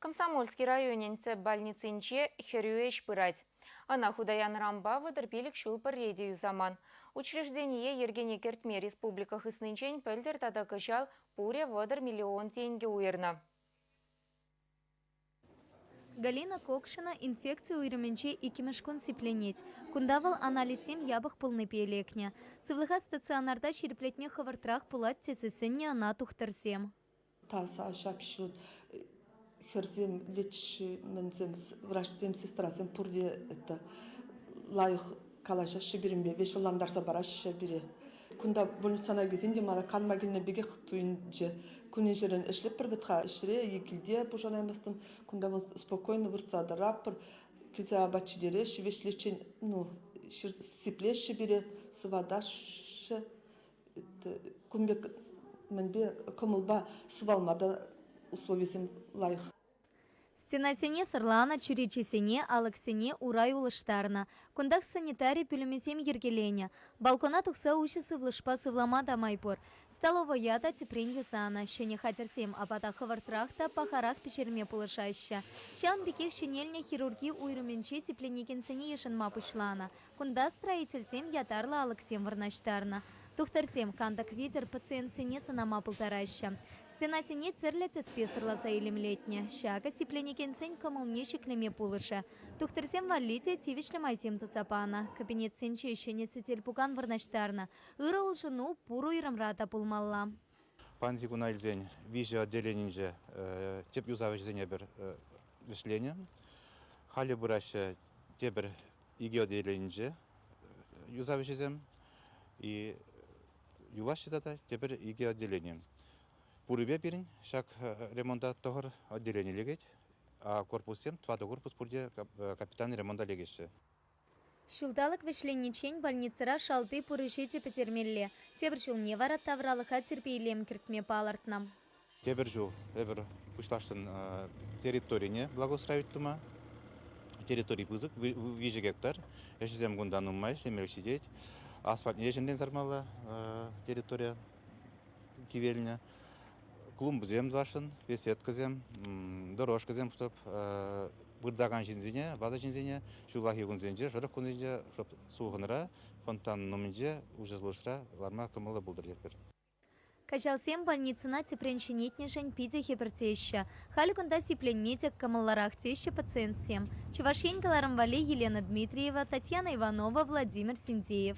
Комсомольски районӗн тӗп больницинче хӗрӳ ӗҫ пырать. Ӑна хута янӑранпа 35 ҫул пӗрре те юсаман. Учреждение йӗркене кӗртме республика хыснинчен пӗлтӗр тата кӑҫал пурӗ 30 миллион тенкӗ уйӑрнӑ. Галина Кокшина инфекци уйрӑмӗнче иккӗмӗш кун сипленет. Кунта вӑл анализсем япӑх пулнипе лекнӗ. Сывлӑха стационарта ҫирӗплетме хӑвӑртрах пулать тесе сӗннӗ ӑна тухтӑрсем. Таса, ҫап-ҫут хӗрсем, лечменсем, врачсем, сестрасем пурте это лайӑх калаҫаҫҫӗ пирӗнпе, веҫ ӑнлантарса параҫҫӗ пире. Кунта больницӑна килсен те мана канма килнӗ пекех туйӑнчӗ. Кунӗн-ҫӗрӗн ӗҫлетпӗр вӗт-ха ӗҫре е килте пушанаймастӑн. Кунта вӑл спокойно выртса тӑратпӑр. Килсе апат ҫитереҫҫӗ, веҫлеччен ну, сиплеҫҫӗ пире, сыватаҫҫӗ. Кун пек мӗнпе кӑмӑлпа сывалма та условисем лайӑх. Стенасене сӑрланӑ, чӳречесене, алӑксене урай улӑштарнӑ. Кунтах санитари пӳлӗмӗсем йӗркеленӗ. Балкона тухса уҫӑ сывлӑшпа сывлама та май пур. Столовӑя та тӗпрен юсанӑ. Ҫӗнӗ хатӗрсем апата хӑвӑртрах та пахарах пӗҫерме пулӑшаҫҫӗ. Ҫавӑн пекех ҫӗнелнӗ хирурги уйрӑмӗнче сипленекенсене йышӑнма пуҫланӑ. Кунта строительсем ятарлӑ алӑксем вырнаҫтарнӑ. Тухтӑрсем кантӑк витӗр пациентсене сӑнама пултараҫҫӗ. Стенасене тӗрлӗ тӗспе сӑрласа илемлетнӗ. Ҫакӑ сипленекенсен кӑмӑлне ҫӗклеме пулӑшӗ. Тухтӑрсем валли те тивӗҫлӗ майсем туса панӑ. Кабинетсенче ҫӗнӗ сӗтел-пукан вырнаҫтарнӑ. Ырӑ улшӑну пур уйрӑмра та пулмалла. Паянхи куна илсен виҫӗ отделенинче тӗп юсав ӗҫӗсене пӗр вӗҫленӗ. Халӗ пыраҫҫӗ тепӗр икӗ отделенинче юсав ӗҫӗсем. И юлаҫҫӗ тата тепӗр икӗ отделени. Пурӗпе пирӗн ҫак ремонта тӑхӑр отделени лекет, а корпуссем, тӑватӑ корпус пурте капитальный ремонта лекеҫҫӗ. Ҫулталӑк вӗҫлениччен больницӑра шалти пур ӗҫе те пӗтермелле. Тепӗр ҫулне вара тавралӑха тирпей-илем кӗртме палӑртнӑ. Тепӗр ҫул эпир пуҫласшӑн территорине благоустраивать тума. Территори пысӑк, 3 гектар. Ӗҫӗсем кунта нумай, ӗҫлемелӗх ҫитет. Асфальтне ҫӗнӗрен сармалла территория кивелнӗ. Клумбӑсем тӑвасшӑн, беседкӑсем, дорожкӑсем, чтоб выртакан ҫынсене, ватӑ ҫынсене ҫуллахи кунсенче, шӑрӑх кунсенче, чтоб сулхӑнра, фонтан умӗнче, уҫӑ сывлӑшра ларма кӑмӑллӑ пултӑр тетпӗр. Каҫалсем больницӑна тӗпрен ҫӗнетнӗшӗн питӗ хӗпӗртеҫҫӗ. Халӗ кунта сипленме те кӑмӑллӑрах теҫҫӗ пациентсем. Чӑваш Ен кӑларӑм валли Елена Дмитриева, Татьяна Иванова, Владимир Синдеев.